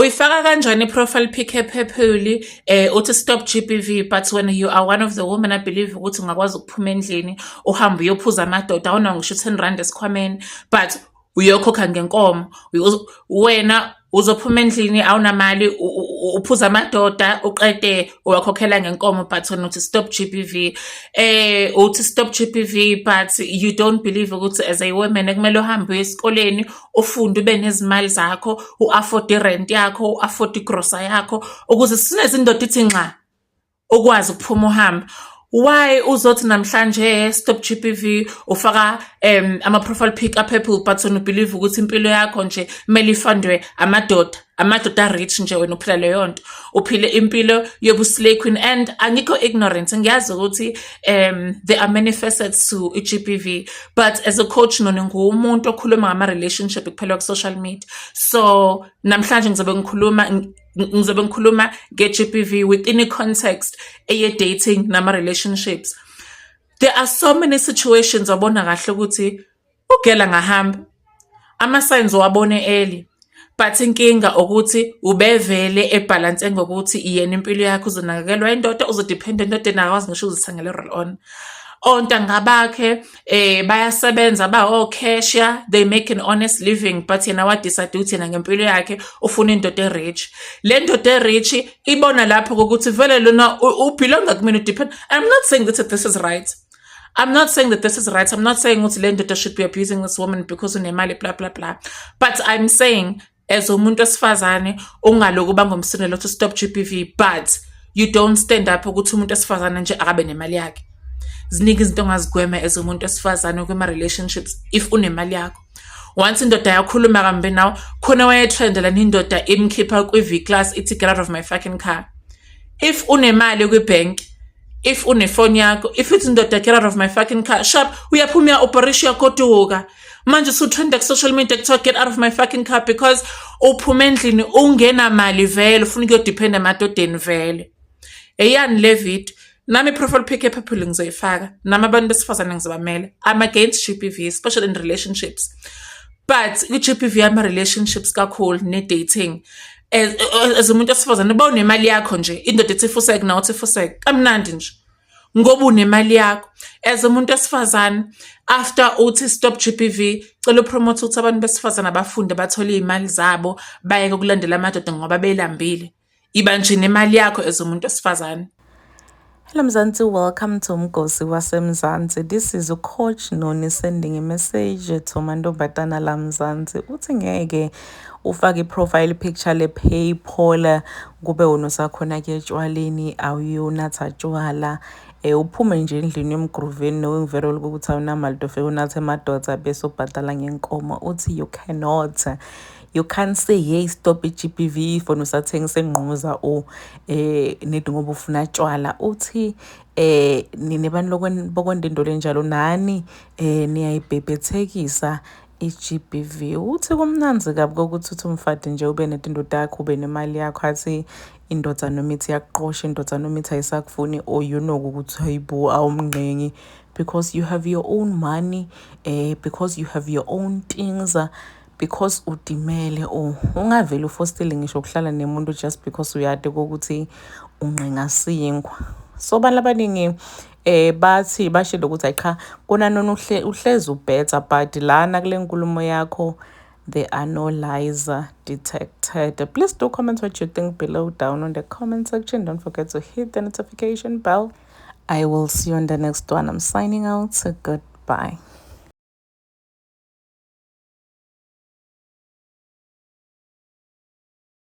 Uyifaka kanjani i-profile pic e-purple, uthi stop GBV, but when you are one of the women I believe ukuthi ungakwazi ukuphuma endlini uhambe uyophuza amadoda, awunawo ngisho u-R10 esikhwameni, but uyokhokha ngenkomo. Wena uzophuma endlini awunamali, uphuza amadoda, uqede uwakhokhela ngenkomo, but wena uthi stop GBV. Uthi stop GBV, but you don't believe ukuthi as a woman kumele uhambe uye esikoleni, ufunde, ube nezimali zakho, u-afford i-rent yakho, u-afford igrosa yakho, ukuze sineze indoda ithi nxa ukwazi ukuphuma uhambe. Why uzothi namhlanje stop GBV, ufaka ama-profile pic a-purple, but wena ubelieve ukuthi impilo yakho nje kumele ifundwe amadoda, amadoda a-rich nje? Wena uphila leyo nto, uphile impilo yobu-slay queen. And angikho ignorant, ngiyazi ukuthi there are many facets to i-GBV, but as a coach nona ngumuntu okhuluma ngama-relationship kuphela ku-social media. So namhlanje ngizobe ngikhuluma nge-GBV within i-context eye-dating nama-relationships. There are so many situations wabona kahle ukuthi ugela ngahamba, ama-signs wabone early, but inkinga ukuthi ubevele ebhalanse ngokuthi yena impilo yakhe uzonakekelwa indoda, uzodependa endodeni, akakwazi ngisho ukuzithengela i-roll on. Ontanga bakhe bayasebenza, ba o-cashier, they make an honest living, but yena wa-decide ukuthi yena ngempilo yakhe ufuna indoda e-rich. Le ndoda e-rich ibona lapho ukuthi vele lona ubelonga kumina, udepend. I'm not saying that this is right. I'm not saying that this is right. I'm not saying ukuthi le ndoda should be abusing this woman because unemali, blah blah blah. But I'm saying as umuntu wesifazane ungaloku bangomsinelo to stop GBV, but you don't stand up ukuthi umuntu wesifazane nje akabe nemali yakhe. Ziningi izinto ongazigwema as umuntu wesifazane kuma-relationships if unemali yakho. Once indoda yakhuluma kambi nawe, khona wayetrenda lana, indoda imkhipha kwi-V class, ithi, "Get out of my fucking car." If unemali kwi-bank, if unefoni yakho, if ithi indoda, "Get out of my fucking car," sharp, uyaphuma, uya-uberisha, uyagoduka. Manje usutrenda ku-social media, kuthiwa, "Get out of my fucking car," because uphuma endlini ungenamali vele, ufuna ukuyodependa emadodeni vele. Eyani le video? Nami i-profile pic e-purple ngizoyifaka. Nami abantu besifazane ngizobamela. I'm against GBV, especially in relationships, but i-GBV yama-relationships kakhulu ne-dating. As umuntu wesifazane, uba unemali yakho nje, indoda ethi fuseke nawe uthi fuseke, kamnandi nje ngoba unemali yakho. As umuntu wesifazane, after uthi stop GBV, cela upromote ukuthi abantu besifazane abafunde, bathole iy'mali zabo, bayeke ukulandela amadoda ngoba belambile. Iba nje nemali yakho as umuntu wesifazane. Hello Mzansi, welcome to Mgosi waseMzansi. This is Coach Noni sending a message to mantombazana la Mzansi. Uthi ngeke ufake i-profile picture le-purple kube wena usakhona ke etshwaleni, awuyonatha tshwala, uphume nje endlini emgruveni knowing very well ukuthi awunamali, ufike unathe amadoda bese ubhadala ngenkomo. Uthi you cannot, you can't say, "Hey, stop i-GBV," fona usathengisa engquza o nedi ngoba ufuna tshwala. Uthi nina bantu bokwenda into lenjalo nani niyayibhebhethekisa i-GBV. Uthi kumnandzi kabi kokuthi uthi umfati nje ube netindoda yakho, ube nemali yakho, athi indoda noma ithi iyakuqosha, indoda noma ithi ayisakufuni, or you know ukuthi hayibo, awumnqengi because you have your own money, because you have your own things, because udimele or ungavele ufostele ngisho ukuhlala nemuntu just because uyade kokuthi unqenga sinkwa. So abantu abaningi bathi bashilo ukuthi ayi cha, kona nona uhlezi ubhetha, but lana kule nkulumo yakho there are no lies detected. Please do comment what you think below down on the comment section. Don't forget to hit the notification bell. I will see you on the next one. I'm signing out. Goodbye.